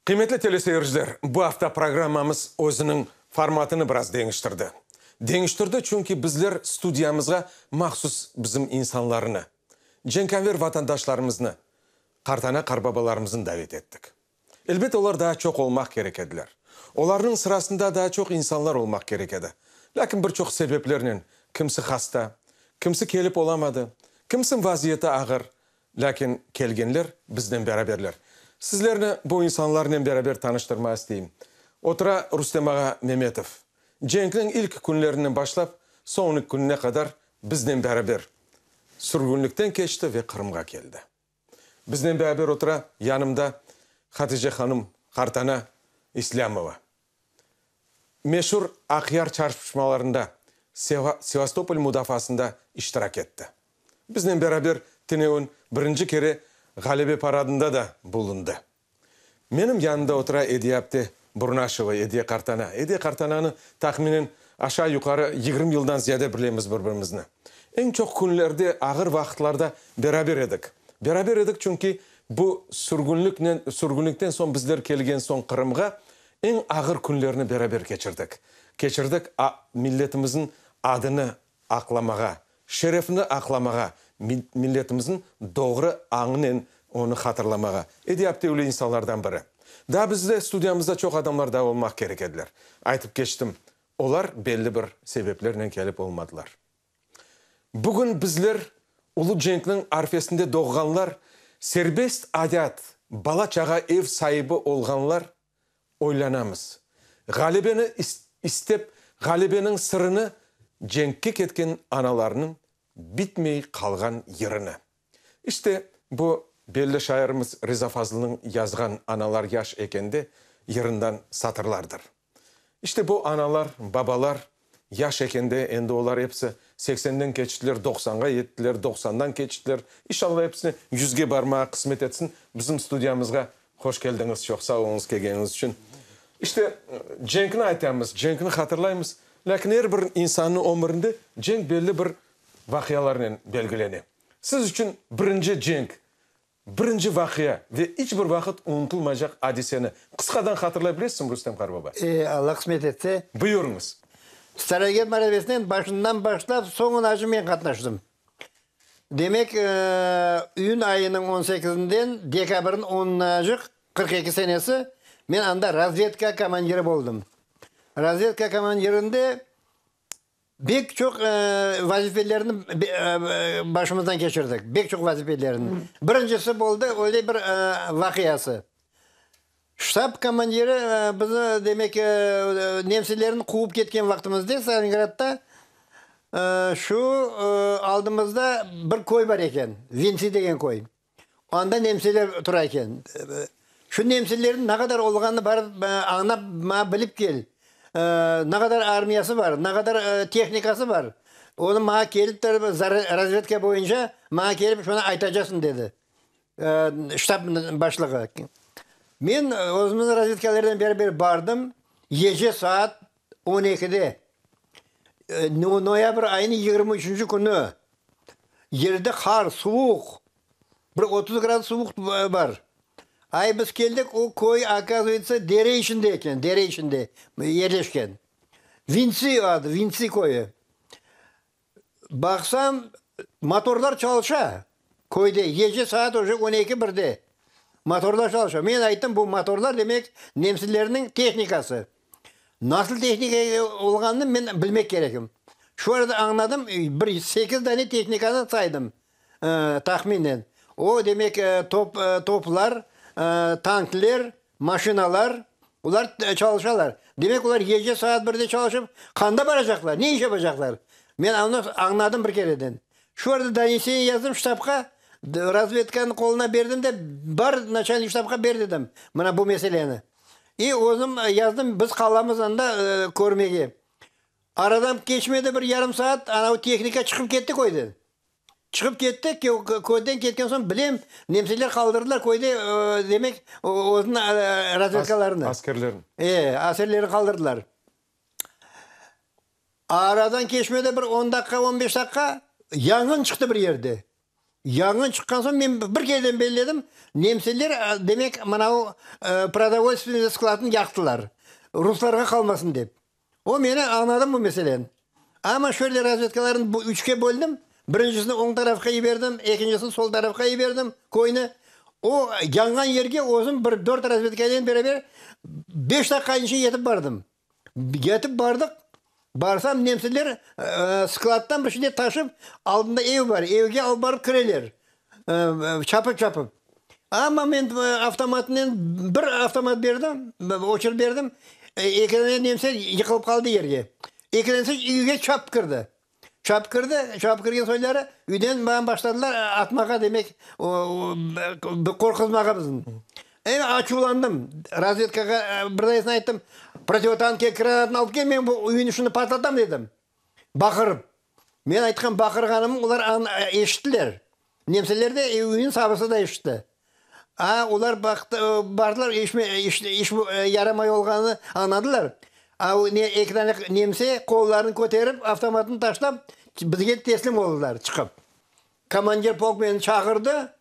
Qıymetli teleseyirciler, bu afta programmamız özüniñ formatını biraz deñiştirdi. Deñiştirdi, çünki bizler studiyamızğa mahsus bizim insanlarını, cenkâver vatandaşlarımıznı, qartana-qartbabalarımıznı davet ettik. Elbet, olar daa çoq olmaq kerek ediler. Olarnıñ sırasında daa çoq insanlar olmaq kerek edi. Lâkin bir çoq sebeplernen kimsi hasta, kimsi kelip olamadı, kimsin vaziyeti ağır, Lâkin kelgenler biznen beraberler. Sizlerni bu insanlarnen beraber tanıştırmağa isteyim. Otura Rustem ağa Memetov. Cenkniñ ilk künlerinden başlap soñki kününe qadar biznen beraber sürgünlikten keçti ve Qırımğa keldi. Biznen beraber otura yanımda Hatice hanım, qartana İslâmova. Meşur Aqyar çarpışmalarında, Sevastopol mudafaasında iştirak etti. Biznen beraber tünevin birinci kere Ğalebe paradında da bulundı. Menim yanımda otura Ediye apte Burnaşeva, Ediye qartana. Ediye qartananı tahminen aşağı-yuqarı 20 yıldan ziyade bilemiz bir-birimizni. Eñ çoq künlerde, ağır vaqıtlarda beraber edik. Beraber edik, çünki bu sürgünliknen, sürgünlikten soñ bizler kelgen soñ Qırımğa, eñ ağır künlerni beraber keçirdik. Keçirdik, a, milletimizniñ adını aqlamağa, şerefini aqlamağa, milletimizniñ doğru añınen onı hatırlamağa. Ediye apte öyle insanlardan biri. Daa bizde studiyamızda çoq adamlar daa olmaq kerek ediler. Aytıp keçtim, olar belli bir sebeplernen kelip olmadılar. Bugün bizler, Ulu cenkniñ arfesinde doğğanlar, serbest ayat, bala-çağa ev saibi olğanlar oylanamız. Ğalebeni istep, ğalebeniñ sırını, cenkke ketken analarnıñ bitmey qalğan yırını. İşte, bu belli şairimiz Riza Fazılnıñ yazğan Analar yaş ekende yırından satırlardır. İşte bu analar, babalar yaş ekende, endi olar episi seksenden keçtiler, doqsanğa yettiler, doqsandan keçtiler. İnşallah episine yüzge barmağa qısmet etsin. Bizim studiyamızğa hoş keldiñiz, çoq sağ oluñız kelgeniñiz içün. İşte, cenkni aytamız, cenkni hatırlaymız, lâkin er bir insannıñ ömürinde cenk belli bir vaqialarnen belgilene. Siz içün birinci cenk Birinci vaqia ve iç bir vaqıt unutılmaycaq adiseni qısqadan hatırlay bilesizmi, Rustem qarbaba? E, Alla qısmet etse. Buyurıñız. Staroger muarebesinen başından başlap soñunace men qatnaştım. Demek, iyün ayınıñ on sekizinden dekabrniñ onunacıq, 42 senesi, men anda razvedka komandiri boldım. Razvedka komandirinde Bek çoq vazifelerni başımızdan keçirdik, bek çoq vazifelerni. Birincisi boldı öyle bir vaqiası. Ştab komandiri bizni, demek, nemselerni quvıp ketken vaqtımızda Stalingradda şu aldımızda bir köy bar eken, Vinci degen köy. Anda nemseler tura eken. Şu nemselerniñ ne qadar olğanını barıp añlap, maña bilip kel. Ne qadar armiyası bar, ne qadar tehnikası bar. Onı maña kelip de razvedka boyunca maña kelip şunı aytacaqsıñ, dedi ştab başlığı. Men özümniñ razvedkalarnen beraber bardım. Gece saat on ekide, noyabr ayınıñ 23-nci künü. Yerde qar, suvuq, bir 30 gradus suvuq bar. Ay, biz keldik, o köy, okazıvayetsa, dere içinde eken, dere içinde yerleşken. Vintsi adı, Vintsi köyü. Baqsam, motorlar çalışa köyde, gece saat uje on eki, birde. Motorlar çalışa. Men ayttım, bu motorlar, demek, nemselerniñ tehnikası. Nasıl tehnika olğanını men bilmek kerekim. Şu arada añladım, bir sekiz dane tehnikanı saydım, tahminen. O, demek, top, toplar, tankler, maşinalar, olar çalışalar. Demek, olar gece saat birde çalışıp, qanda baracaqlar, ne iş yapacaqlar? Men onı añladım bir kereden. Şu arada doneseniye yazdım ştabqa, razvedkanıñ qoluna berdim de, bar naçalnik ştabqa ber dedim, mına bu meseleni. İ özüm yazdım, biz qalamız anda körmege. Aradan keçmedi bir yarım saat, anavı tehnika çıqıp ketti köyden. Çıqıp ketti, köyden ketken soñ bilem, nemseler qaldırdılar köyde, demek, özüniñ razvedkalarını. Askerlerini. E, askerlerini qaldırdılar. Aradan keçmedi bir on daqqa, on beş daqqa, yanğın çıqtı bir yerde. Yanğın çıqqan soñ men bir kereden belledim, nemseler, demek, mına o prodovolstvenniy skladnı yaqtılar, ruslarğa qalmasın dep. O meni añladım bu meseleni. Amma şöyle razvedkalarnı üçke böldim, birincisini oñ tarafqa yiberdim, ekincisini sol tarafqa yiberdim, köyni. O yanğan yerge özüm bir dört razvedkanen beraber beş daqqa içinde yetip bardım. Yetip bardıq, barsam nemseler skladdan bir şeyler taşıp, aldında ev bar, evge alıp barıp kireler, çapıp-çapıp. Amma men avtomatnen bir avtomat berdim, oçer berdim, eki dane nemse yıqılıp qaldı yerge. Eki danesi üyge çapıp kirdi. Çapıp kirdi, çapıp kirgen soyları üyden maña başladılar atmağa, demek, qorquzmağa bizni. Endi açuvlandım, razvedkağa bir danesine ayttım, protivotank granatını alıp kel, men bu üyni şunı patlatam dedim, baqırıp. Men aytqan baqırğanımı olar eşittiler. Nemseler de, üyniñ sabısı da eşitti. A, olar baqtı, bardılar, iş, iş yaramay olğanını añladılar. A, ne, eki dane nemse qollarını köterip, avtomatını taşlap, bizge teslim oldılar, çıqıp. Komandir polk meni çağırdı.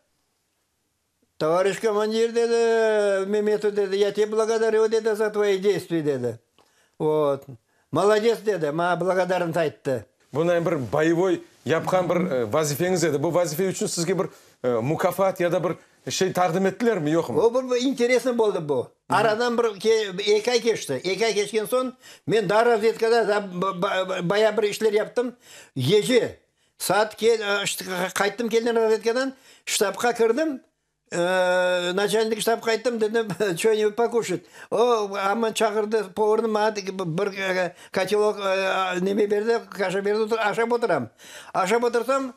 Tovarişç komandir, dedi, Memetov, dedi, ya te blagodarю, dedi, za tvoi deystviya, dedi. Vot. Molodets, dedi, maña blagodarnost ayttı. Bunday bir boyevoy yapqan bir vazifeñiz edi. Bu vazife içün sizge bir mukâfat ya da bir şey taqdim ettilermi, yoqmı? O, bir interesno boldı bu. Aradan bir eki ay keçti. Eki ay keçken soñ, men daa razvedkada daa bayağı bir işler yaptım. Gece saat qayttım keldim razvedkadan, ştabqa kirdim, Naçalnik ştabqa ayttım, dedim, ço-nibud pokuşat. O, aman çağırdı povarnı, maña bir kotelok neme berdi, kaşa berdi, aşap oturam. Aşap otursam,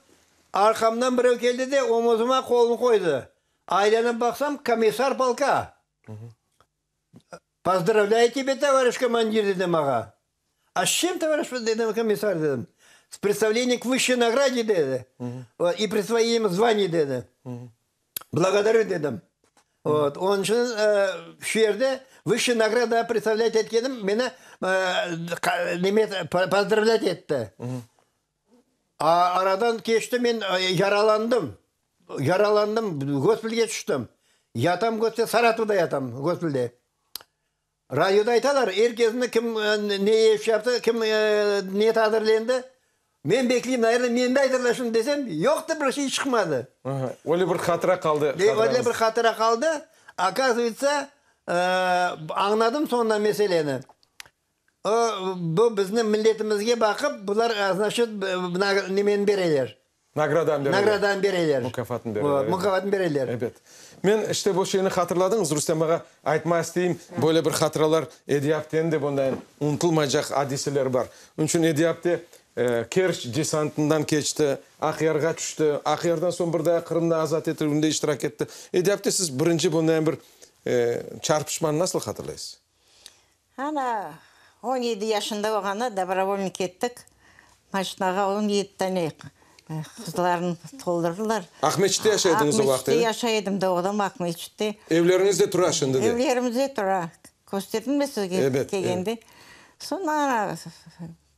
arqamdan birev keldi de, omuzıma qolunı qoydı. Aylanıp baqsam, komissar polka. Pozdravlâyu tebe, tovarişç komandir, dedi maña. A s çem, tovarişç, dedim, komissar, dedim. S predstavleniye k vısşey nagrade, dedi. I prisvoyeniye zvaniy, dedi. Blagodarü, dedim. Vot, onıñ içün şu yerde vısşey nagradağa predstavlât etkenim meni neme pozdravlât etti. A aradan keçti, men yaralandım. Yaralandım, gospitalge tüştim. Yatam gospitalde, Saratovda yatam gospitalde. Radioda aytalar, er kesni kim ne iş yaptı, kim ne taqdirlendi. Men bekleyim, naverno, meni de aytarlar şimdi desem, yoqtır, bir şey çıqmadı. Öyle bir hatıra qaldı. Öyle bir hatıra qaldı. Okazıvayetsa, añladım soñundan meseleni. O, bu bizni milletimizge baqıp, bular, znaçit, nemeni bereler. Nagradanı bereler. Nagradanı bereler. Mukâfatını bereler. Mukâfatını bereler. Ebet. Men, işte, bu şeyni hatırladıñız, Rustem ağa, aytma isteyim, böyle bir hatıralar Ediye apteniñ de bunday unutılmaycaq adiseleri bar. Onıñ içün Ediye apte Kerç desantından keçti, Aqyarğa tüşti, Aqyardan soñ bir daa Qırımnı azat etilüvinde iştirak etti. Ediye apte, siz birinci bunday bir çarpışmanı nasıl hatırlaysız? Ana, 17 yaşında olğanda dobrovolno kettik, maşinağa 17 tane qızlarnı toldurdılar. Aqmeçitte yaşay ediñiz o vaqıt, Aqmeçitte yaşay edim, doğdım Aqmeçitte. Evleriñiz de tura şimdi de? Evlerimiz de tura. Kösterdim mi sizge kelgende? Soñ ana,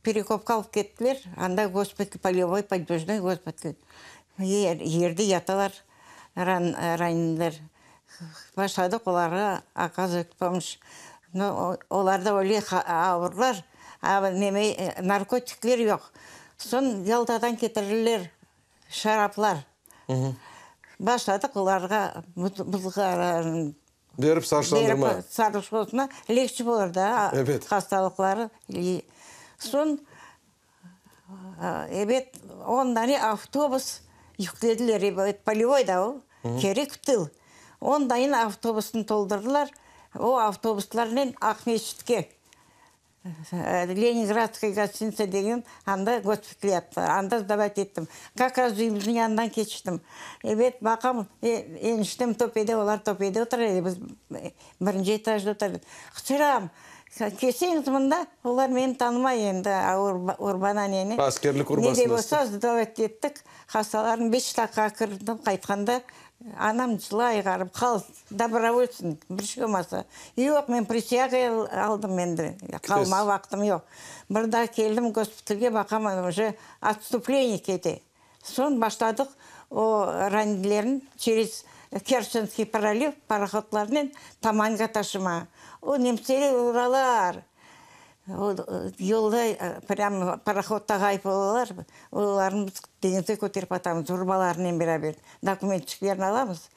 Perekopqa alıp kettiler, anda gospital, polyevoy, podvijnoy gospital, yerde yatalar ranenler. Başladıq olarğa oказывать pomощь. No, olar da öyle avurlar, neme, narkotikler yoq. Soñ Yaltadan ketirirler şaraplar. Başladıq olarğa buzğalarını Berip sarhoşlandırma. Berip sarhoş olsun, legçe olur da hastalıqları. Soñ, ebet, on dane avtobus yüklediler, ebet, polyevoy da o, kerek tıl. On dane avtobusnı toldurdılar, o avtobuslarnen Aqmescitke. Leningradskaya gostinitsa degen, anda gospital yaptılar, anda sdavat ettim. Kak raz üyümizniñ yanından keçtim. Ebet, baqam, eniştem töpede, olar töpede otura edi, biz birinci etajda otura edik. Qıçıram, kelseñiz mında, olar meni tanımay endi, urbana neni. Askerlik urbasında. Ne de bolsa, sdavat ettik, hastalarnı beş daqqa kirdim, qaytqanda anam cılay ğarip, qal. Dobrovoltsın, bir şey olmasa. Yoq, men prisâga aldım endi, qalmağa vaqtım yoq. Bir daa keldim gospitalge, baqam, uje otstupleniye kete. Soñ başladıq. O ranitlerni çerez Kerçenskiy proliv parohodlarnen Tamanğa taşıma. O nemseler uralar. O yolda prям parohodda ğayıp olalar. Olarnı biz deñizge köterip atamız urbalarınen beraber. Dokumentçiklerini alamız.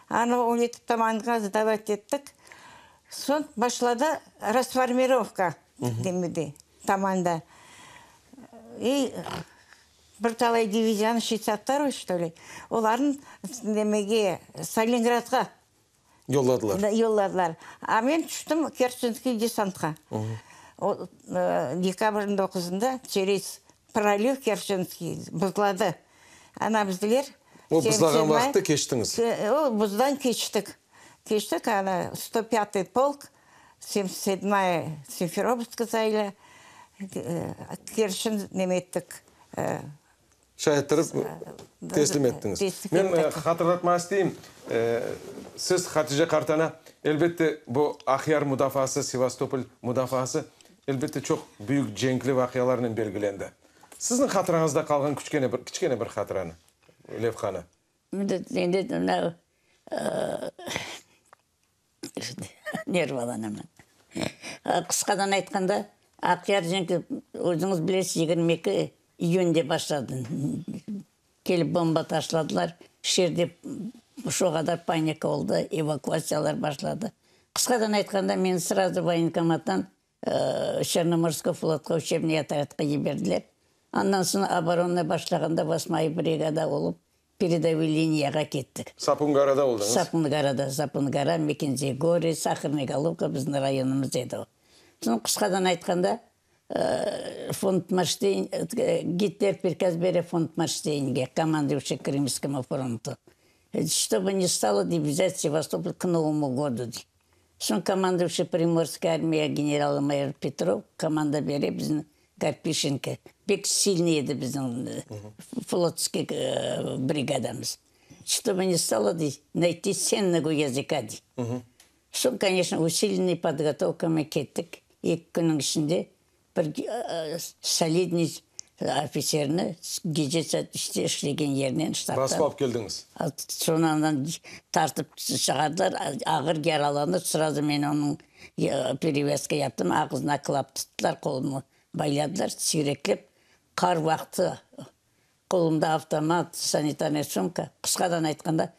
Ana öyle etip Tamanğa sdavat ettik. Soñ başladı rasformirovka demedi Tamanda. İ Bir talay diviziyanı şestdesât vtoroy, çto li, olarnı nemege, Stalinggradğa Yolladılar. Yolladılar. A men tüştim Kerçenskiy desantqa. O, dekabrniñ doquzında çerez proliv Kerçenskiy buzladı. Ana bizler O buzlağan vaqıtta keçtiñiz. O buzdan keçtik. Keçtik, ana sto pâtıy polk, semdesât sedmaya Simferopolska sayıla, Kerçni neme ettik. Şay ettirip teslim ettiñiz. Men hatırlatmağa isteyim, siz, Hatice qartana, elbette, bu Aqyar mudafaası, Sevastopol mudafaası, elbette, çoq büyük cenkli vaqialarnen belgilendi. Sizniñ hatırañızda qalğan küçkene bir, kiçkene bir hatıranı, levhanı. Endi mına nervalanamın. Qısqadan aytqanda, Aqyar cenki, özüñiz bilesiz, 22 iyünde başladı. Kelip bomba taşladılar, şeerde şo qadar panika oldı, evakuatsiyalar başladı. Qısqadan aytqanda, meni srazu voyenkomattan Çernomorskoy flotqa uçebnıy otrâdqa yiberdiler. Andan soñ oborona başlağanda vosmaya brigada olıp peredovoy liniyağa kettik. Sapungarada oldıñız? Sapungarada, Sapungara, Mekinziye Gorı, Saharnaya Golovka bizim rayonımız edi o. Soñ qısqadan aytqanda, fon Manşteyn, Gitler prikaz bere fon Manşteynge, komanduyuvşiy Krımskomu frontu, çtobı ne stalo, dey, vzât Sevastopol k Novomu godu, dey. Soñ komanduvşiy Primorskaya armiya general-mayor Petrov komanda bere bizni Karpişenko, pek silniy edi bizim flotskiy brigadamız, çtobı ne stalo, dey, nayti sennogo yazıka, dey. Soñ, koneçno, usilennoy podgotovkamen kettik, eki künniñ içinde Bir solidniy ofitserni gece saat üçte işlegen yerinen ştabdan. Basıp alıp keldiñiz. Soñundan tartıp çıqardılar, ağır yaralandı, srazu men onıñ perevязka yaptım, ağızına klap tuttılar, qolumı bayladılar, süyreklep, qar vaqtı, Qolumda avtomat, sanitarnıy sumka. Qısqadan aytqanda,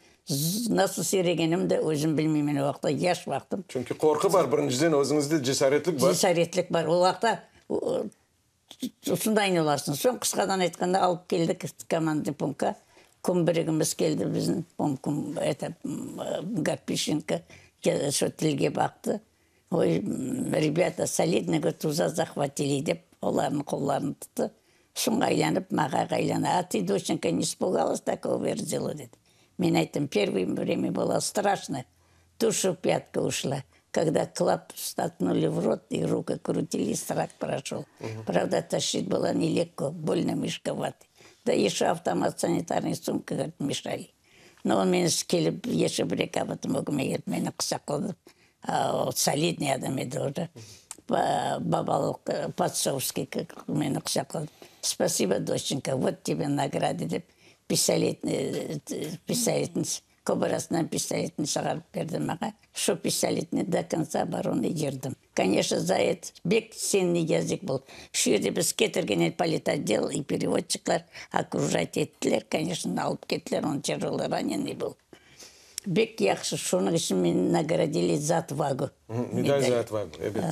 nasıl seyregenimni de özüm bilmeymen o vaqıtta, yaş vaqtım. Çünki qorqu bar, birinciden, özüñizde cesaretlik bar. Cesaretlik bar. O vaqıtta şunday olarsıñ. Soñ, qısqadan aytqanda, alıp keldik komandnıy punkka. Kombrigimiz keldi bizim, это, Garpişenko, şu tilge baqtı. Oy, rebâta, solidnogo tuza zahvatili, dep, olarnıñ qollarını tuttı. Soñ aylanıp mağa aylana, A tı, doçenka, ne ispugalась takogo verzilu, dedi. Men ayttım, Pervıy vremya bylo straşno, duşa v pâtki uşla, kogda klap vstatknuli v rot i ruki krutili, strah proşol. Pravda, taşit bylo nelegko, bolno mişka vatı. Da eşö avtomat, sanitarnıy sumka, govorit, meşali. No, o meni kelip, eşö bir eki adım ögüme kelip meni quçaqladı. O solidniy adam edi o da. Babalıq, po-otcovski meni quçaqladı. Spasibo, doçenka, vot tebe nagrada dep, pistoletni, pistoletni, koburasından pistoletni çıqarıp berdi maña. Şu pistoletni do kontsa oboronı yırdım. Koneçno, za et bek tsenniy yazik bol. Şu yerde biz ketirgen edi politotdel i perevodçiklar okrujat ettiler, koneçno, alıp kettiler, on tâjölый ranenıy bol. Bek yahşı, şunıñ içün meni nagradili za otvagu. Medal za otvagu, ebet.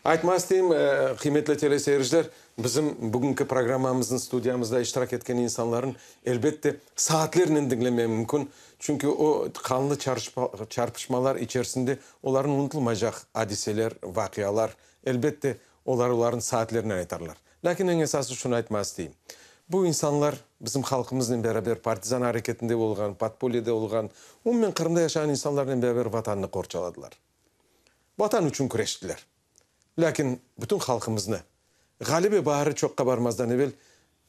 Aytmaq isteyim, qıymetli teleseyirciler, bizim bugünki programmamıznıñ studiyamızda iştirak etken insanların, elbette, saatlernen diñlemek mümkün, çünki o qanlı çarpışmalar içerisinde olarnıñ unutılmaycaq adiseler, vaqialar, elbette, olar olarnı saatlernen aytarlar. Lâkin eñ esası şunı aytmaq isteyim, bu insanlar bizim halqımıznen beraber partizan areketinde olğan, podpolyede olğan, umumen Qırımda yaşağan insanlarnen beraber Vatannı qorçaladılar. Vatan içün küreştiler. Lâkin bütün halqımıznı Ğalebe baari çoqqa barmazdan evel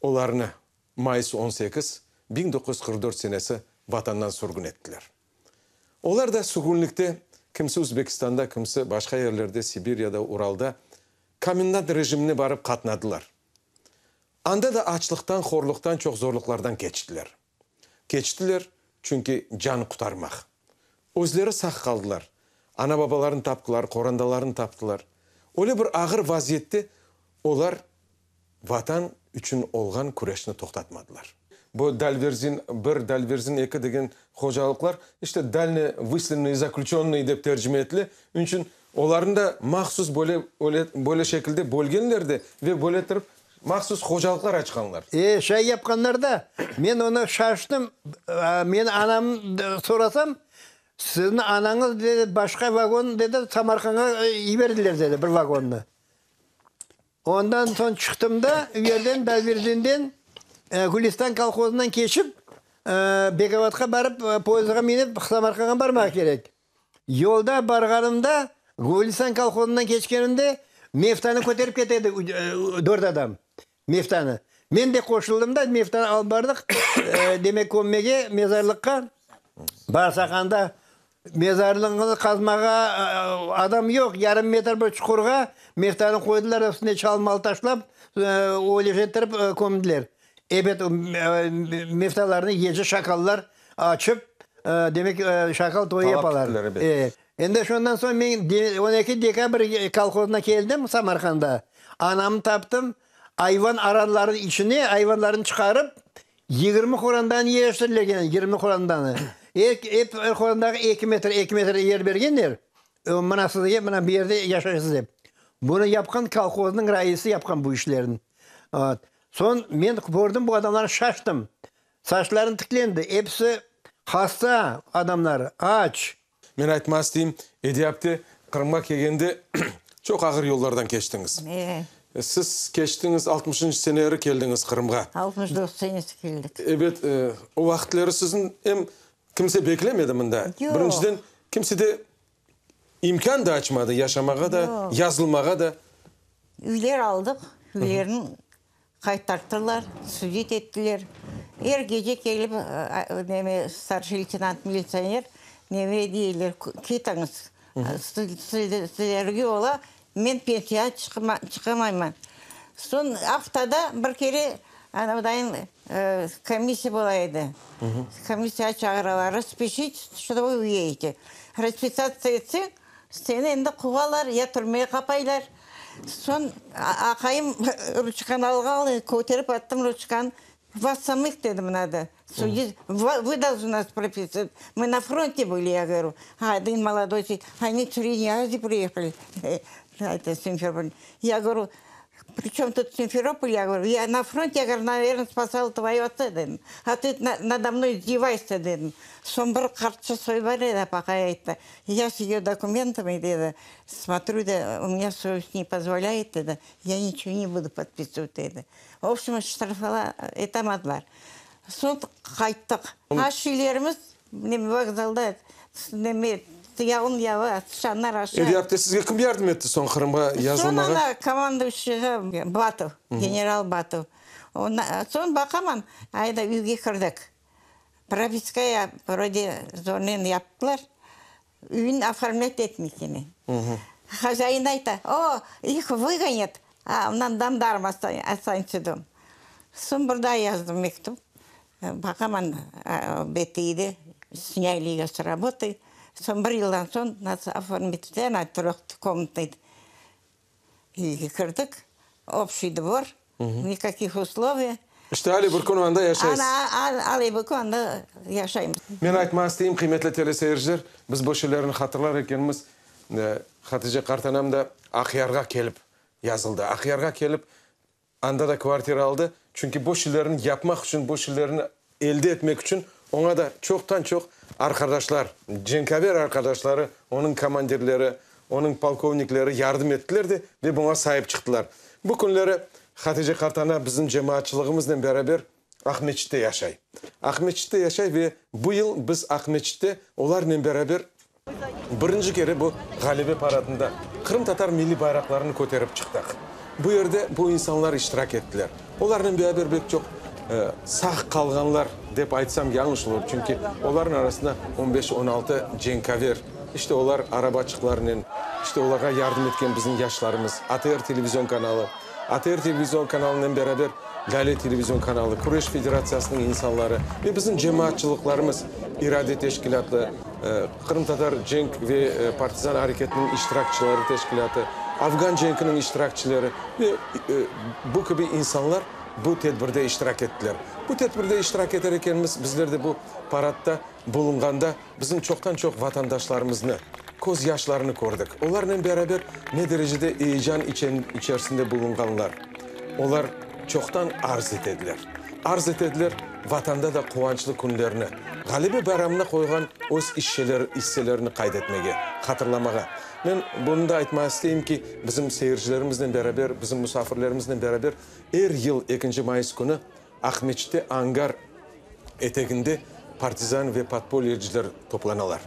olarnı mayıs 18, 1944 senesi Vatandan sürgün ettiler. Olar da sürgünlikte, kimsi Üzbekistanda, kimsi başqa yerlerde, Sibiryada, Uralda komendant rejimine barıp qatnadılar. Anda da açlıqtan, horluqtan, çoq zorluqlardan keçtiler. Keçtiler, çünki can qutarmaq. Özleri sağ qaldılar. Ana-babalarını taptılar, qorandalarını taptılar. Öyle bir ağır vaziyette olar Vatan içün olğan küreşni toqtatmadılar. Bu Dalverzin bir, Dalverzin eki degen hocalıqlar, işte dalne vıslennıy zaklüçönnıy dep tercime etile, onıñ içün olarnı da mahsus böyle, öyle, böyle şekilde bölgenler de ve böyle ettirip mahsus hocalıqlar açqanlar. E, şay yapqanlar da, men onı şaştım, men anam sorasam, siziñ anañız, dedi, başqa vagon, dedi, Samarqandğa yiberdiler, dedi, bir vagonnı. Ondan soñ çıqtım da, u yerden, Dalverdinden, Gülistan kolhozından keçip, Begovatqa barıp, poyezdğa minip, Samarqandğa barmaq kerek. Yolda barğanımda, Gülistan kolhozından keçkenimde, meftanı köterip kete edi dört adam, meftanı. Men de qoşuldım da, meftanı alıp bardıq, demek, kömmege, mezarlıqqa. Barsaq anda, Mezarlığını qazmağa adam yoq, yarım metr bir çuqurğa meftanı qoydılar, üstüne çal-mal taşlap, öyle ettirip kömdiler. Ebet, meftalarnı gece şakallar açıp, demek, şakal toyu yapalar. Endi şondan soñ men 12 dekabr kolhozına keldim Samarqanda, anamnı taptım, ayvan aranlarınıñ içine ayvanlarnı çıqarıp, 20 qorandanı yerleştirilgen, 20 qorandanı. Er, ep, er qorandağa eki metr, eki metr yer bergenler, mına sizge, mına bu yerde yaşaysız dep. Bunı yapqan kolhoznıñ raisi yapqan bu işlerni. Vot. Soñ men kördim bu adamlarnı, şaştım. Saçlarım tiklendi, episi hasta adamlar, aç. Men aytmaq isteyim, Ediye apte, Qırımğa kelgende çoq ağır yollardan keçtiñiz. Siz keçtiñiz, altmışıncı seneleri keldiñiz Qırımğa. 69 senesi keldik. Ebet, o vaqıtları sizni em kimse beklemedi mında. Yoq. Birinciden, kimse de imkân da açmadı yaşamağa da, yazılmağa da. Üyler aldıq, üylerniñ Qaytarttılar, sudit ettiler. Er gece kelip, neme, starşiy leytenant militsioner, neme deyler, ketiñiz, sizlerge ola, men pensiyağa çıqamayman. Soñ aftada bir kere anavdayın komissiya bola edi. Komissiyağa çağıralar, raspişit, çto vı uedete. Raspisatsiya etseñ, Seni endi quvalar, ya türmege qapaylar. Soñ aqayım ruçkanı alğan, köterip attım ruçkanı. Vas samıh dedim nado sudit, vı dolžnı nas propisıvat, mı na fronte bıli, ya govorю. Odin molodoy, oni s Sredney Azii priehali, eto, Simferopol. Ya govorю, pri çöm tut Simferopol, ya govorю, ya na fronte, ya govorю, naverno, spasal tvoyo otsa dedim, a tı nado mnoy izdevayşsâ dedim. Soñ bir qartça soy bar edi, apaqay ayttı, Ya s eyo dokumentami, dedi, smotrü de, u menya sovest ne pozvolâet, dedi, ya niçego ne budu podpisıvat, dedi. V obşem, ştrafova etamadılar. Soñ qayttıq. Aş-şeylerimiz neme vokzalda, neme yalın yava, tışanlar aşa. Ediye apte, sizge kim yardım etti soñ Qırımğa yazılmağa? Soñ ana komanduyuşçıyğa Batov, general Batov. Soñ baqaman, ayda üyge kirdik. Propiska vrode zornen yaptılar, üyün oformlât etmey kene. Hozâin ayta, o, ih vıgonât, a nam darım ostanetsâ dom. Soñ bir daa yazdım mektüp, baqaman BTİde snyali eyo s rabotı, soñ bir yıldan soñ nas oformit etti, ana tröhkomnatnıy Üyge kirdik, obşiy dvor, nikakih usloviy. İşte ale bir kün anda yaşaysız. Ana, ale bir kün anda yaşaymız. Men aytmaq isteyim, qıymetli teleseyirciler, biz bu şeylerni hatırlar ekenmiz, Hatice qartanam da Aqyarğa kelip yazıldı. Aqyarğa kelip, Anda da kvartira aldı, çünki bu şeylerni yapmaq içün, bu şeylerni elde etmek içün oña da çoqtan-çoq arqadaşlar, cenkâver arqadaşları, onıñ komandirleri, onıñ polkovnikleri yardım ettiler de ve buña saip çıqtılar. Bu künleri Hatice qartana bizim cemaatçılığımıznen beraber Aqmeçitte yaşay. Aqmeçitte yaşay ve bu yıl biz Aqmeçitte olarnen beraber Birinci kere bu Ğalebe paradında qırımtatar milliy bayraqlarını köterip çıqtıq. Bu yerde bu insanlar iştirak ettiler. Olarnen beraber pek çoq sağ qalğanlar dep aytsam yañlış olur, çünki olarnıñ arasında on beş, on altı cenkâver, işte olar arabaçıqlarnen, işte olarğa yardım etken bizim yaşlarımız, ATR televizion kanalı, ATR televizion kanalınen beraber. Lâle televizion kanalı, Küreş federatsiyasınıñ insanları ve bizim cemaatçılıqlarımız, İrade teşkilâtı, Qırımtatar cenk ve partizan areketiniñ iştirakçıları teşkilâtı, Afgan cenkiniñ iştirakçileri ve bu kibi insanlar bu tedbirde iştirak ettiler. Bu tedbirde iştirak eter ekenmiz, bizler de bu paradda bulunğanda bizim çoqtan-çoq vatandaşlarımıznı köz yaşlarını kördik. Olarnen beraber ne derecede eyecan içerisinde bulunğanlar. Olar çoqtan arz etediler. Arz etediler Vatanda da quvançlı künlerni, Ğalebe bayramına qoyğan öz isselerini qayd etmege, hatırlamağa. Men bunı da aytmağa isteyim ki, bizim seyircilerimiznen beraber, bizim musafirlerimiznen beraber er yıl ekinci mayıs künü Aqmeçitte Angar eteginde partizan ve podpolyeciler toplanalar.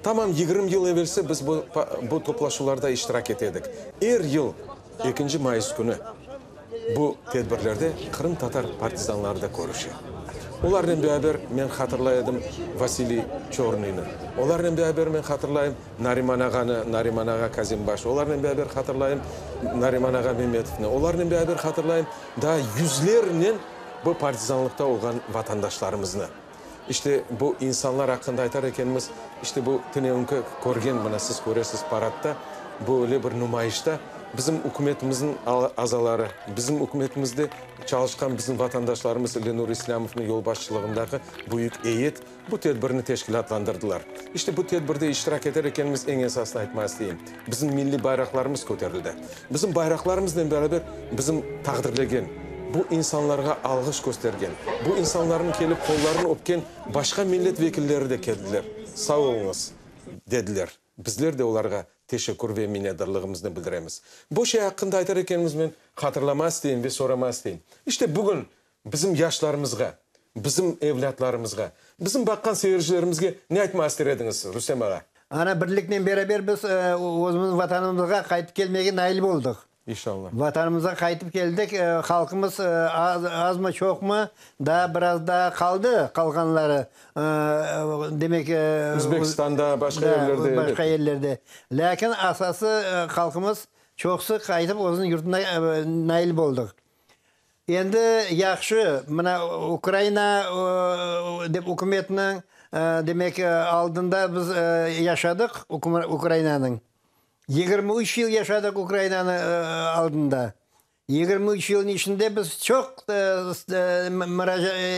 Tamam 20 yıl evelsi biz bu bu toplaşuvlarda iştirak ete edik. Er yıl ekinci mayıs künü bu tedbirlerde qırımtatar partizanları da körüşe. Olarnen beraber men hatırlay edim Vasiliy Çornıynı. Olarnen beraber men hatırlayım Nariman ağanı, Nariman ağa Kazimbaş. Olarnen beraber hatırlayım Nariman ağa Memetovnı. Olarnen beraber hatırlayım daa yüzlernen bu partizanlıqta olğan vatandaşlarımıznı. İşte, bu insanlar aqqında aytar ekenmiz, işte bu tünevinki körgen, mına siz köresiz paradda, böyle bir numayışta bizim ükümetimizniñ azaları, bizim ükümetimizde çalışqan bizim vatandaşlarımız Lenur İslâmovnıñ yolbaşçılığındaki büyük eyet bu tedbirni teşkilâtlandırdılar. İşte bu tedbirde iştirak eter ekenmiz, eñ esasını aytmağa isteyim, bizim milliy bayraqlarımız köterildi. Bizim bayraqlarımıznen beraber bizim taqdirlegen, bu insanlarğa alğış köstergen, bu insanlarnıñ kelip qollarını öpken başqa millet vekilleri de keldiler, Sağ oluñız! dediler. Bizler de olarğa teşekkür ve minnetdarlığımıznı bildiremiz. Bu şey aqqında aytar ekenimiz men hatırlamağa isteyim ve soramağa isteyim. İşte bugün bizim yaşlarımızğa, bizim evlâtlarımızğa, bizim baqqan seyircilerimizge ne aytmağa ister ediñiz, Rustem ağa? Ana birliknen beraber biz özümizniñ Vatanımızğa qaytıp kelmege nail boldıq. İnşallah. Vatanımızğa qaytıp keldik. Halqımız azmı, çoqmı, daa biraz daa qaldı, qalğanları, demek. Özbekistanda, başqa yerlerde. Başqa yerlerde. Lâkin asası halqımız çoqusı qaytıp özüniñ yurtuna nail boldıq. Endi yahşı, mına Ukraina dep ükümetiniñ, demek, aldında biz yaşadıq, Ukrainanıñ. 23 yıl yaşadıq Ukrainanıñ aldında. 23 yılnıñ içinde biz çoq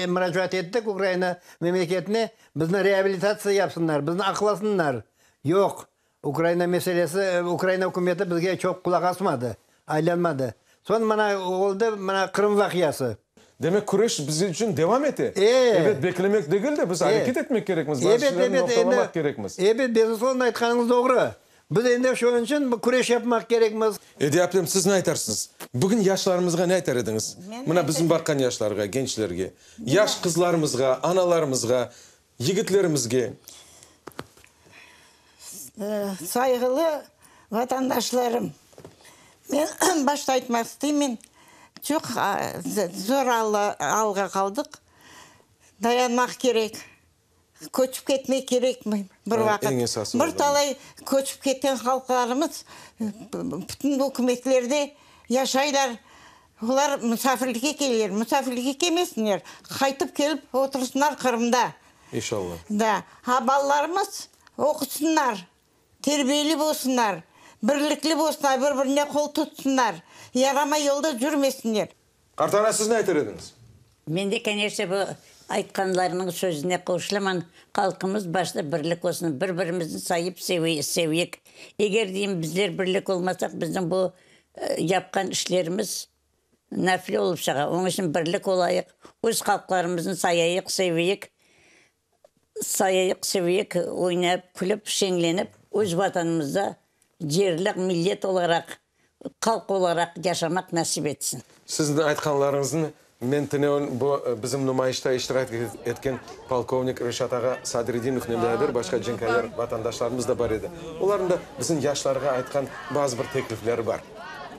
muracaat ettik Ukraina memleketine, bizni reabilitatsiya yapsınlar, bizni aqlasınlar. Yoq, Ukraina meselesi, Ukraina ükümeti bizge çoq qulaq asmadı, aylanmadı. Soñ mına oldı, mına Qırım vaqiası. Demek, küreş biz içün devam ete. E. Ebet, beklemek degil de, biz areket etmek kerekmiz, bazı şeylerni noqtalamaq kerekmiz. Ebet, bezuslovno, aytqanıñız doğru. Biz endi şunıñ içün bu küreş yapmaq kerekmiz. Ediye aptem, siz ne aytarsıñız? Bugün yaşlarımızğa ne aytar ediñiz? Mına bizim baqqan yaşlarğa, gençlerge, yaş qızlarımızğa, analarımızğa, yigitlerimizge. Sayğılı vatandaşlarım, men başta aytmaq isteymen, çoq zor alğa qaldıq, dayanmaq kerek, köçip ketmek kerekmi bir vaqıt. Bir talay köçip ketken halqlarımız bütün ükümetlerde yaşaylar, olar musafirlikke keleler, musafirlikke kelmesinler, qaytıp kelip otursınlar Qırımda. İnşallah. Da. Ha balalarımız oqusınlar, terbiyeli bolsunlar, birlikli bolsunlar, bir-birine qol tutsınlar, yaramay yolda yürmesinler. Qartana, siz ne aytar ediñiz? Men de, koneçne, bu aytqanlarnıñ sözüne qoşulaman. Halqımız başta birlik olsun, bir-birimizni sayıp seveyik. Eger, deyim, bizler birlik olmasaq, bizim bu yapqan işlerimiz Nafile olıp çıqa. Onıñ içün birlik olayıq, öz halqlarımıznı sayayıq, seveyik, sayayıq, seveyik, oynap, külip, şeñlenip, öz Vatanımızda yerli millet olaraq, halq olaraq yaşamaq nasip etsin. Siziñ aytqanlarıñıznı men tünevin bu bizim numayışta iştirak etken polkovnik Reşat ağa Sadredinovnen beraber başqa cenkâver vatandaşlarımız da bar edi. Olarnıñ da bizim yaşlarğa aytqan bazı bir teklifleri bar.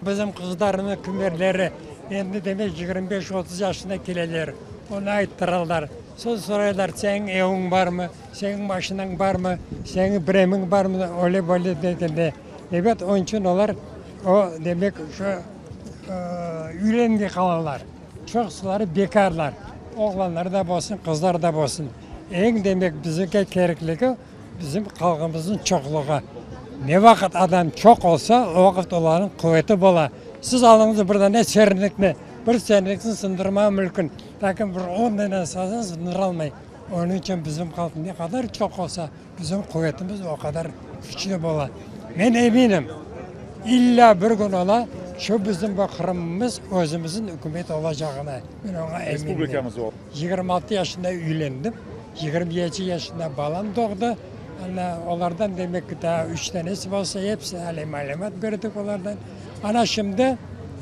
Bizim qızlarnıñ kimerleri endi demek 25-30 yaşına keleler, onı ayttıralar. Soñ soraylar, seniñ eviñ barmı, seniñ maşinañ barmı, seniñ biremiñ barmı, öyle böyle degende. Ebet, onıñ içün olar o demek şu üylenmey qalalar. Çoqsuları bekârlar, oğlanlar da bolsun, qızlar da bolsun. Eñ demek bizimge kerekligi, bizim halqımıznıñ çoqluğı. Ne vaqıt adam çoq olsa, o vaqıt olarnıñ quveti bola. Siz alıñız bir dane sernlikni, bir sernlikni sındırmağa mümkün, lâkin bir on dane sazan sındıralmay. Onıñ içün bizim halq ne qadar çoq olsa, bizim quvetimiz o qadar küçlü bola. Men eminim, illa bir kün ola, şu bizim bu Qırımımız özümizniñ ükümet olacağına, men oña eminim. 26 yaşında üylendim, 27 yaşında balam doğdı. Ana, olardan demek ki, daa üç tanesi bolsa, episi ale malümat berdik olardan. Ana şimdi,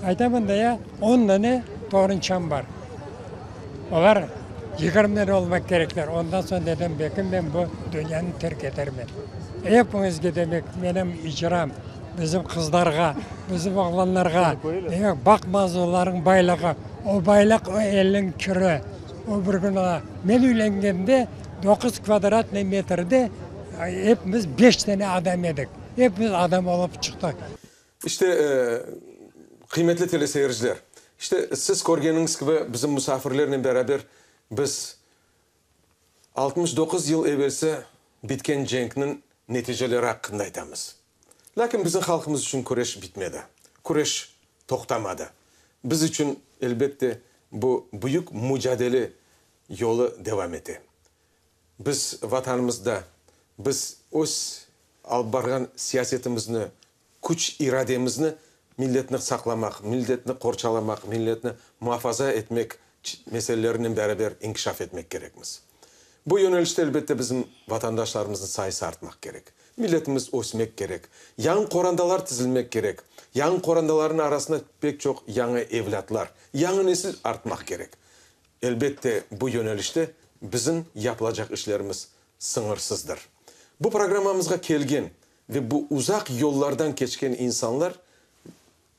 aytamın da ya, on dane torunçam bar. Olar yigirmiden olmaq kerekler. Ondan soñ dedim, belki men bu dünyanı terk etermen. Epiñizge demek, menim icram, bizim qızlarğa, bizim oğlanlarğa, demek, baqmaz olarnıñ baylığı. O baylıq o elniñ kiri. O bir kün ola. Men üylengende doquz kvadratnıy metrde epimiz beş dane adam edik. Epimiz adam olıp çıqtıq. İşte, qıymetli teleseyirciler, işte, siz körgeniñiz kibi, bizim musafirlernen beraber biz 69 yıl evelsi bitken cenkniñ neticeleri aqqında aytamız. Lâkin bizim halqımız içün küreş bitmedi, küreş toqtamadı. Biz içün, elbette, bu büyük mucadele yolu devam ete. Biz Vatanımızda, biz öz alıp barğan siyasetimizni, küç-irademizni milletni saqlamaq, milletni qorçalamaq, milletni muafaza etmek meselelerinen beraber inkişaf etmek kerekmiz. Bu yönelişte, elbette, bizim vatandaşlarımıznıñ sayısı artmaq kerek. Milletimiz ösmek kerek. Yañı qorantalar tizilmek kerek. Yañı qorantalarnıñ arasında pek çoq yañı evlâtlar, yañı nesil artmaq kerek. Elbette, bu yönelişte bizim yapılacaq işlerimiz sıñırsızdır. Bu programmamızğa kelgen ve bu uzaq yollardan keçken insanlar,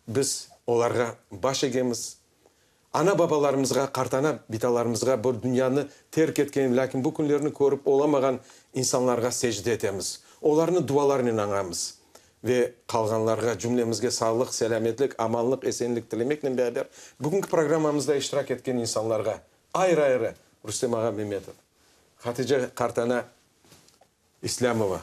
biz olarğa baş egemiz, ana-babalarımızğa, qartana, bitalarımızğa, bu dünyanı terk etken, lâkin bu künlerni körip olamağan insanlarğa secde etemiz, olarnı dualarnen añamız ve qalğanlarğa, cümlemizge sağlıq, selâmetlik, amanlıq, esenlik tilemeknen beraber, bugünki programmamızda iştirak etken insanlarğa ayrı-ayrı Rustem ağa Memetov, Hatice qartana İslâmova,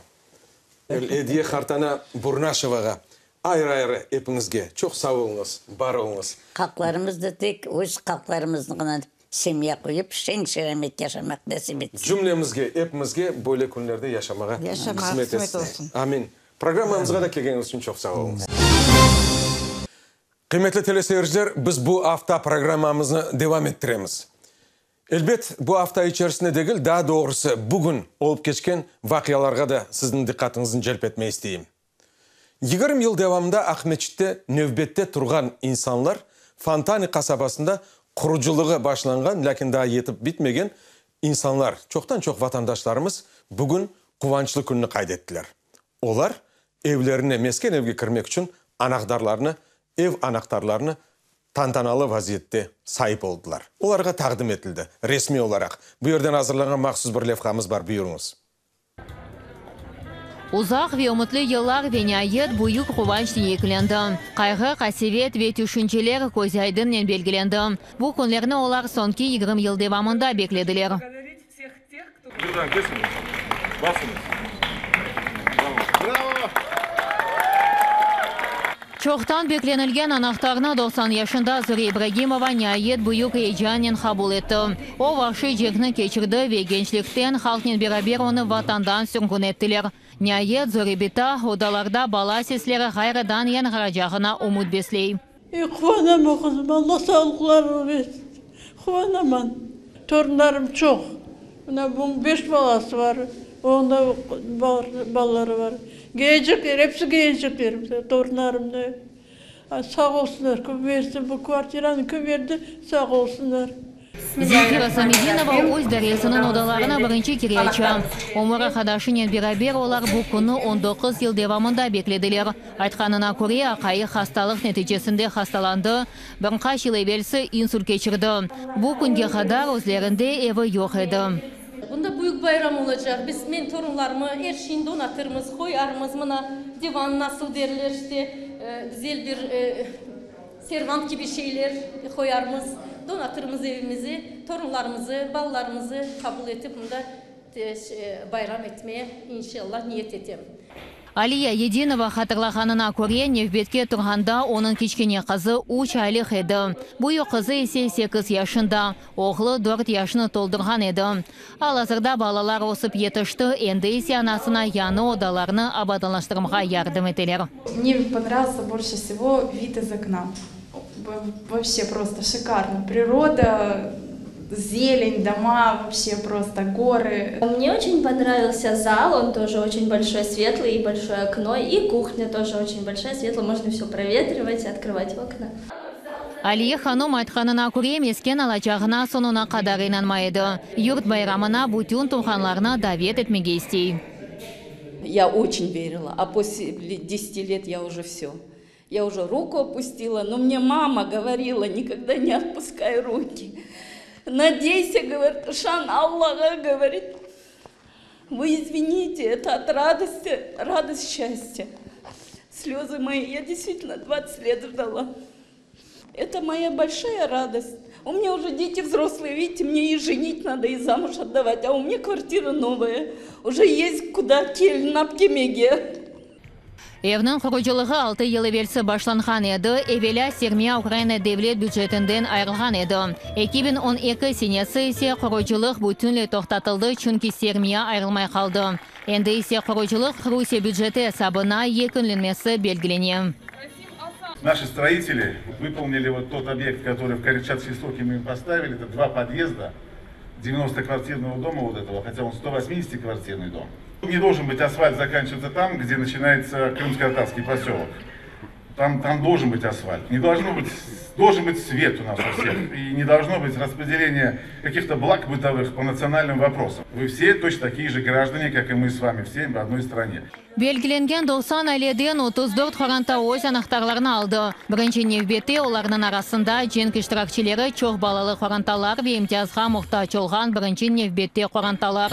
Ediye qartana Burnaşevağa ayrı-ayrı epiñizge çoq sağ oluñız, bar oluñız. Halqlarımız da tek öz halqlarımıznı semya qoyıp, şeñ-şeramet yaşamaq nasip etsin. Cümlemizge, epimizge böyle künlerde yaşamağa qısmet etsin. Amin. Programmamızğa da kelgeniñiz içün çoq sağ oluñız. Qıymetli teleseyirciler, biz bu afta programmamıznı devam ettiremiz. Elbet, bu afta içerisinde degil, daa doğrusı, bugün olıp keçken vaqialarğa da sizniñ diqqatıñıznı celp etmey isteyim. 20 yıl devamında Aqmeçitte nevbette turğan insanlar Fontany qasabasında qurucılığı başlanğan, lâkin daa yetip bitmegen insanlar, çoqtan-çoq vatandaşlarımız bugün quvançlı künni qayd ettiler. Olar evlerine, mesken evge kirmek içün anahtarlarnı, ev anahtarlarını tantanalı vaziyette saip oldılar. Olarğa taqdim etildi, resmiy olaraq. Bu yerden azırlanğan mahsus bir levhamız bar, buyurıñız. Uzaq ve ümütli yıllar ve niayet büyük quvançnen yekünlendi. Qayğı, qasevet ve tüşünceler közaydınnen belgilendi. Bu künlerni olar soñki 20 yıl devamında beklediler. Buradan kesiñiz, basıñız. Bravo! Bravo! Çoqtan beklenilgen anahtarnı 90 yaşında Zure İbragimova niayet büyük eyecannen qabul etti. O, vahşiy cenkni keçirdi ve gençlikten halqnen beraber onı Vatandan sürgün ettiler. Niayet, Zure bita, odalarda bala sesleri ğayrıdan yañğıracağına ümüt besley. E, quvanaman, qızım, Alla sağlıqlarını bersin. Quvanaman. Torunlarım çoq. Mına bunıñ beş balası bar, onıñ da balaları bar. Kelecekler, episi kelecekler, torunlarım da. Sağ olsunlar, kim berse, bu kvartiranı kim berdi, sağ olsunlar. Zemfira Samedinova öz dairesiniñ odalarını birinci kere aça. Ömür arqadaşınen beraber olar bu künni on doquz yıl devamında beklediler. Aytqanına köre, aqayı hastalıq neticesinde hastalandı, bir qaç yıl evelsi insult keçirdi. Bu künge qadar özlerinde evi yoq edi. Bunda büyük bayram olacaq. Biz, men torunlarımı, er şeyni donatırmız, qoyarmız. Mına, divan nasıl derler, işte, güzel bir servant kibi şeyler qoyarmız. Donatırmız evimizi, torunlarımızı, balalarımızı qabul etip mında bayram etmeye, inşallah, niyet etem. Aliye Yedinova hatırlağanına köre, nevbetke turğanda onıñ kiçkene qızı üç aylıq edi, büyük qızı ise sekiz yaşında, oğlu dört yaşını toldurğan edi. Al-azırda balalar ösip yetişti, endi ise anasına yañı odalarnı abadanlaştırmağa yardım eteler. Mne ponravился больше всего вид из okna. Вообще просто şikarno. Priroda, zelen, doma, вообще просто gorı. Mne oçen ponravился zal, on тоже oçen bolşoy, svetlıy i bolşoye okno, i kuhnâ тоже oçen bolşaya, svetlaya, mojno vsё provetrivat, otkryvat okna. Aliye hanum aytqanına köre, mesken alacağına soñuna qadar inanmay edi. Yurt bayramına bütün tuvğanlarını davet etmege istey. Ya oçen verila, a posle deseti let ya uje vsё. Ya uje ruku opustila, no mne mama govorila, nikogda ne otpuskay ruki. Nadeyся, govorit, ışan Allağa, govorit. Vı izvinite, eto ot radosti, radost şçastya. Slezı moi, ya deystvitelno dvadtsat let ždala. Eto moya bolşaya radost. U menya uje deti vzroslые, vidite, mne i ženit nado, i zamuž otdavat, a u menya kvartira novaya, uje est kuda kelin ap kelmege. Evniñ qurucılığı altı yıl evelsi başlanğan edi, evelâ sermiya Ukraina devlet bücetinden ayırılğan edi. 2012 senesi ise qurucılıq bütünley toqtatıldı, çünki sermiya ayırılmay qaldı. Endi ise qurucılıq Rusiye büceti esabına yekünlenmesi belgilene. Наши строители выполнили вот тот объект, который в кратчайшие сроки мы им поставили. Это два подъезда 90-квартирного дома вот этого, хотя он 180-квартирный дом. Не должен быть асфальт заканчиваться там, где начинается Крымско-Татарский поселок. Там, там должен быть асфальт. Не должно быть, должен быть свет у нас у всех. И не должно быть распределения каких-то благ бытовых по национальным вопросам. Вы все точно такие же граждане, как и мы с вами, все в одной стране. Belgilengen 90 aileden 34 qoranta öz anahtarlarını aldı. Birinci nevbette olarnıñ arasında cenk iştirakçileri, çoq balalı qorantalar ve imtiyazğa muhtac olğan birinci nevbette qorantalar.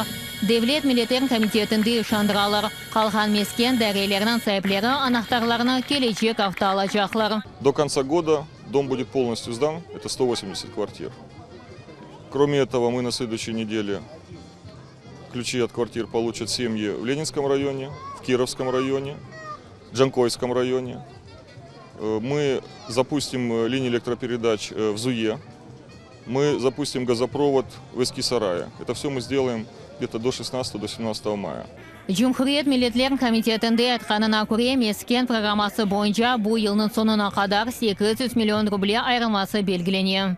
Devlet milletler komitetinde işandıralar, qalğan mesken daireleriniñ saipleri anahtarlarnı kelecek afta alacaqlar. До конца года дом будет полностью сдан, это 180 квартир. Кроме этого, мы на следующей неделе ключи от квартир получат семьи в Ленинском районе, в Кировском районе, Джанкойском районе. Мы запустим линии электропередач в Зуе, мы запустим газопровод в Эски-Сарае. Это все мы сделаем где-то до 16-17 мая. Cumhuriyet milletler komitetinde aytqanına köre, mesken programması boyunca bu yılnıñ soñuna qadar 800 million ruble ayırılması belgilene.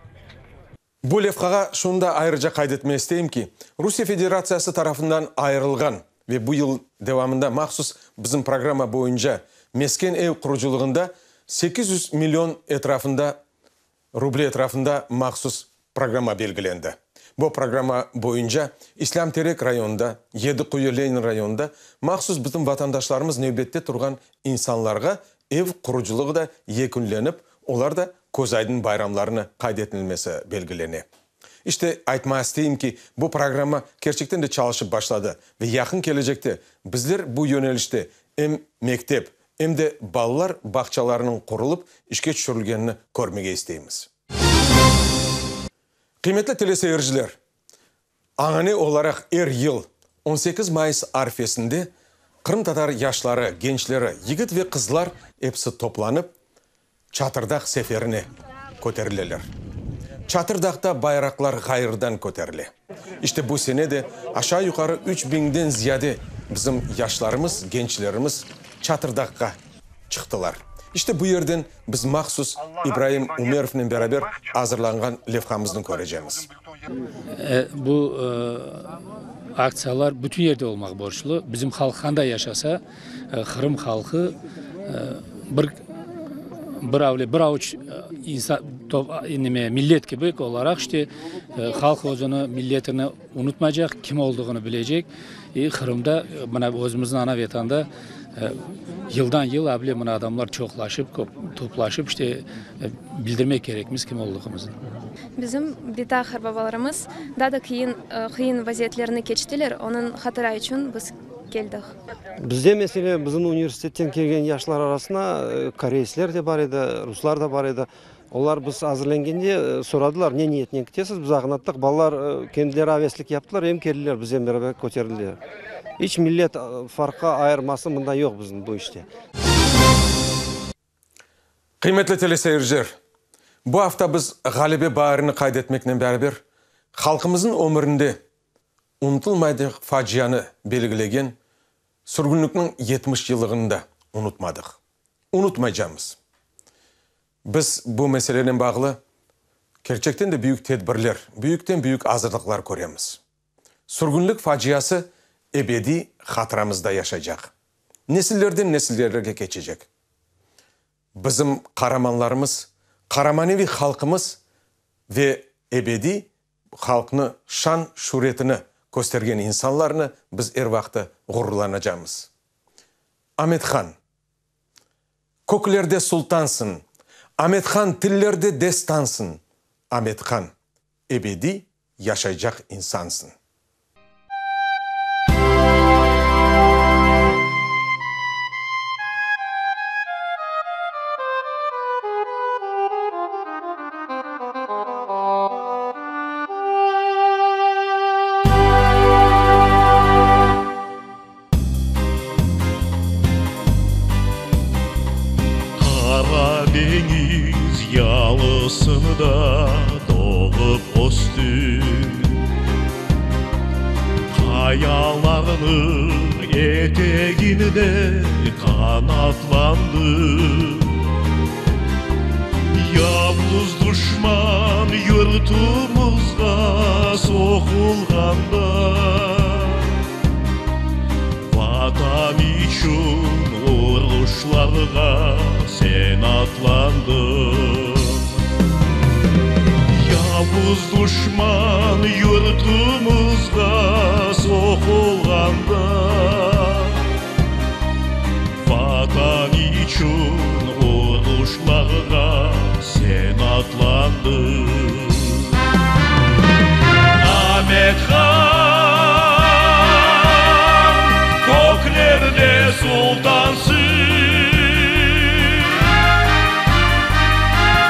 Bu levhağa şunı da ayrıca qayd etmege isteyim ki, Rusiye Federatsiyası tarafından ayırılğan ve bu yıl devamında mahsus bizim programma boyunca mesken ev qurucılığında 800 million etrafında ruble etrafında mahsus programma belgilendi. Bu programma boyunca İslâm Terek rayonında, Yedi Quyu Lenin rayonında mahsus bizim vatandaşlarımız nevbette turğan insanlarğa ev qurucılığı da yekünlenip, olar da közaydın bayramlarını qayd etilmesi belgilene. İşte, aytmağa isteyim ki, bu programma kerçekten de çalışıp başladı ve yaqın kelecekte bizler bu yönelişte em mektep, em de balalar bağçalarınıñ qurulıp işke tüşürilgenini körmege isteymiz. Qıymetli teleseyirciler, anane olaraq er yıl 18 mayıs arfesinde qırımtatar yaşları, gençleri, yigit ve qızlar episi toplanıp, Çatırdağ seferine köterileler. Çatırdağda bayraqlar ğayrıdan köterile. İşte bu sene de aşağı-yuqarı üç biñden ziyade bizim yaşlarımız, gençlerimiz Çatırdağğa çıqtılar. İşte bu yerden biz mahsus İbraim Umerovnen beraber azırlanğan levhamıznı körecemiz. Bu aktsiyalar bütün yerde olmaq borclu. Bizim halq qanday yaşasa, Qırım halqı bir bir avle, bir avuç insan, neme, millet kibi olaraq, işte, halq özüni, milletini unutmaycaq, kim olduğını bilecek. İ Qırımda, mına, özümizniñ ana Vatanda yıldan yıl avle mına adamlar çoqlaşıp, toplaşıp, işte, bildirmek kerekmiz kim olduğımıznı. Bizim bita-qarbabalarımız daa da qıyın qıyın vaziyetlerni keçtiler, onıñ hatıra içün biz keldik. Bizde, mesele, bizim universitetten kelgen yaşlar arasına koreysler de bar edi, ruslar da bar edi. Olar biz azırlengende soradılar, ne niyetnen ketesiz, biz añlattıq, balalar kendileri aveslik yaptılar, em keldiler biznen beraber köterildiler. İç millet farqı ayırması mında yoq bizim bu işte. Qıymetli teleseyirciler, bu afta biz Ğalebe baarini qayd etmeknen beraber, halqımıznıñ ömürinde unutılmaycaq facianı belgilegen sürgünlikniñ 70 yıllığını da unutmadıq. Unutmaycamız. Biz bu meselenen bağlı kerçekten de büyük tedbirler, büyükten-büyük azırlıqlar köremiz. Sürgünlik faciası ebediy hatıramızda yaşaycaq, nesillerden nesillerge keçecek. Bizim qaramanlarımız, qaramaneviy halqımız ve ebediy halqnı şan-şüretini köstergen insanlarnı biz er vaqtı ğururlanacamız. Amet-Han, köklerde sultansıñ, Amet-Han, tillerde destansıñ, Amet-Han, ebediy yaşaycaq insansıñ. Qara deñiz yalısında doğıp östiñ, Qayalarnıñ eteginde qanatlandıñ. Yavuz duşman yurtumızğa soqulğanda, Vatan içün uruşlarğa sen atlandıñ. Yavuz duşman yurtumızğa soqulğanda, Vatan içün uruşlarğa sen atlandıñ. Amet han, köklerde sultansıñ.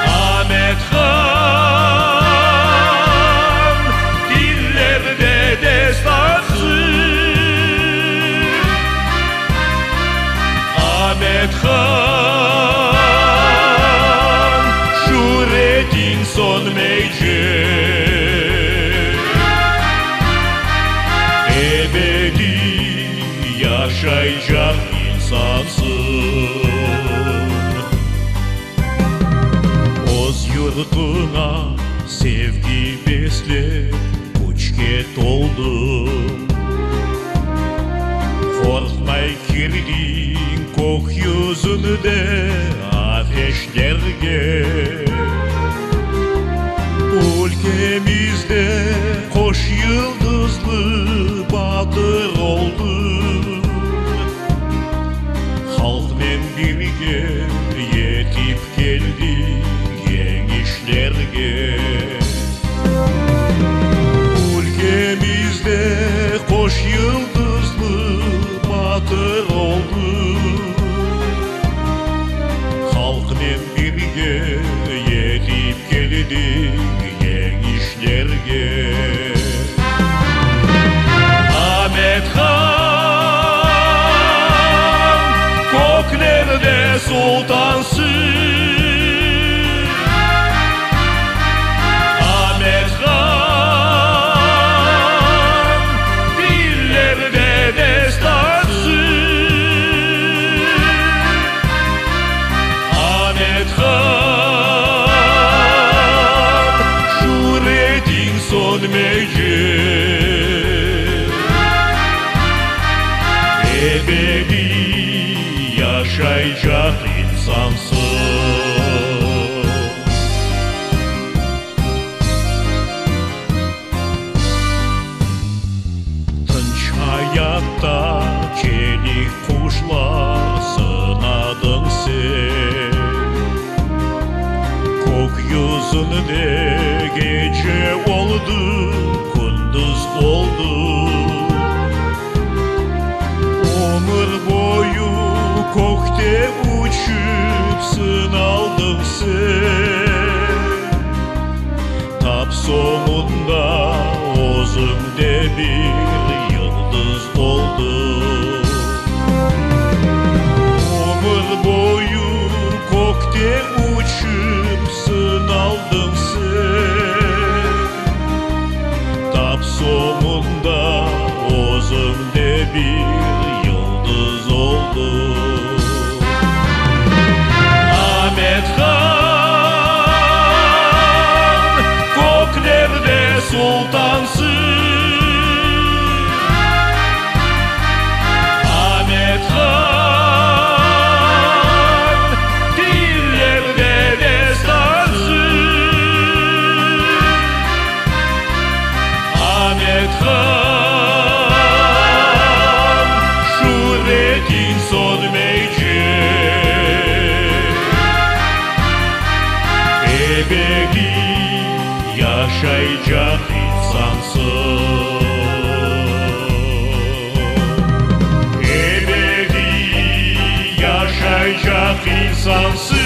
Amet han, dillerde destansıñ. Amet han, şüretiñ sönmeycek, Ebediy yaşaycaq insansıñ. Öz yurtuña sevgi beslep, küçke toldıñ. Qorqmay kirdiñ kök yüzünde ateşlerge. Ülkemizde qoş yıldızlı batır oldıñ. Halqnen birge yetip keldiñ yeñişlerge. Ülkemizde qoş yıldızlı batır oldıñ. Halqnen birge yetip keldiñ yeñişlerge. Amet han, köklerde sultansıñ. Amet han, dillerde destansıñ. Amet han, şüretiñ sönmeycek, Ebediy yaşaycaq insansıñ. Tınç ayatta çelik quşlar sınadıñ sen. Kök yüzünde gece oldı, kündüz oldı. Ömür boyu kökte uçıp sınaldıñ sen. soñunda özüñ de bir yıldız oldıñ. Ömür boyu kökte uçıp sınaldıñ sen, Tap soñunda özüñ de bir yıldız oldıñ. Amet-Han, köklerde sultansıñ. Amet-Han, dillerde destansıñ. Amet-Han, şüretiñ sönmeycek. Ebediy yaşaycaq insansıñ. Ebediy yaşaycaq insansıñ.